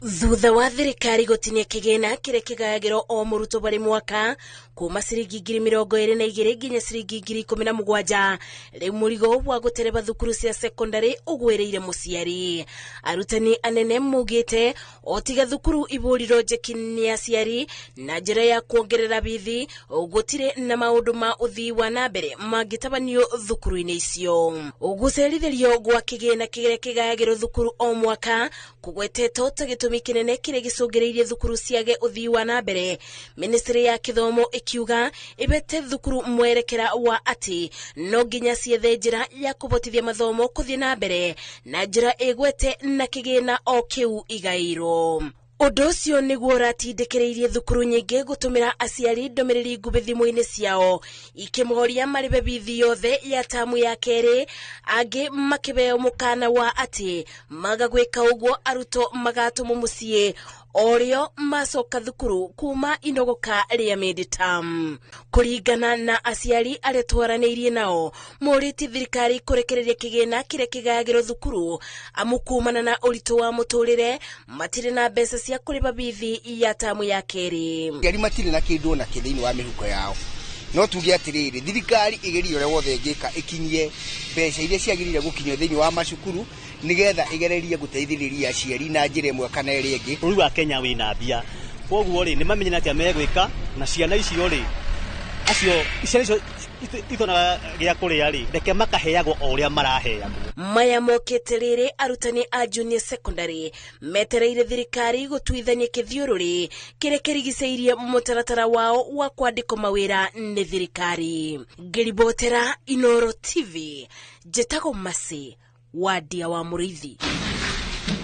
Thutha wa thirikari gũtinia kĩgĩna kĩrĩa kĩgayagĩrwo o mũrutwo bari mwaka kuma ciringi 22,000 nginya ciringi 17,000, rĩu mũrigo wa gũtereba thukuru cia sekondari ũgwĩrĩire mũciari. Arutani anene maugĩte o tiga thukuru ibũrirwo njeki nĩ aciari na njĩra ya kuongerera bithi, gũtirĩ na maũndũ ma ũthii wa na mbere mangĩtabanio thukuru-inĩ icio. Gũcerithĩrio gwa kĩgĩna kĩrĩa kĩgayagĩrwo thukuru o mwaka kũgwetetwo ta gĩtũmi kĩnene kĩrĩa gĩcũngĩrĩirie thukuru ciage ũthii wa na mbere. Ministry ya gĩthomo ĩkiuga ĩbete thukuru mwerekera wa atĩ no nginya ciethe njĩra ya kũbotithia mathomo kũthiĩ na mbere na njĩra ĩgwete na kĩgĩna o kĩu igaĩirwo. Ũndũ ũcio nĩguo ũratindĩkĩrĩirie thukuru nyingĩ gũtũmĩra aciari ndũmĩrĩri nguhĩ thimũ-inĩ ciao ikĩmoria marĩbe bithi yothe ya tamu ya kerĩ, angĩ makĩheo mũkana wa atĩ maga gwĩka ũguo arutwo magatũmwo mũciĩ orĩo macoka thukuru kuma inogoka rĩa mid-term. Kũringana na aciari arĩa twaranĩirie nao, morĩtie thirikari kũrekereria kĩgĩna kĩrĩa kĩgayagĩrwo thukuru amu kumana na ũritũ wa mũtũrĩre matirĩ na mbeca cia kũrĩba bithi ya tamu ya kerĩ. Aciari matirĩ na kĩndũ ona kĩ thĩinĩ wa mĩhuko yao. No tuge atĩrĩrĩ, thirikari ĩgerie ũrĩa wothe ĩngĩka ĩkinyie mbeca iria ciagĩrĩire gũkinyio thĩinĩ wa macukuru nĩgetha ĩgererie gũteithĩrĩria aciari na njĩra ĩmwe kana ĩrĩa ĩngĩ. Bũrũri wa Kenya wĩna mbia, koguo rĩ nĩ mamenye atĩa megwĩka na ciana icio rĩ, acio ciana icio itonaga gĩa kũrĩa rĩ, reke makaheagwo o ũrĩa maraheagwo. Maya mokĩte rĩrĩ arutani a junior secondary metereire thirikari gũtuithania kĩthiũrũrĩ kĩrĩa kĩrigicĩirie mũtaratara wao wa kwandĩkwo mawĩra nĩ thirikari. Ngĩribotera Inooro TV, njĩtagwo Mercy Wadia wa Mũrĩithi.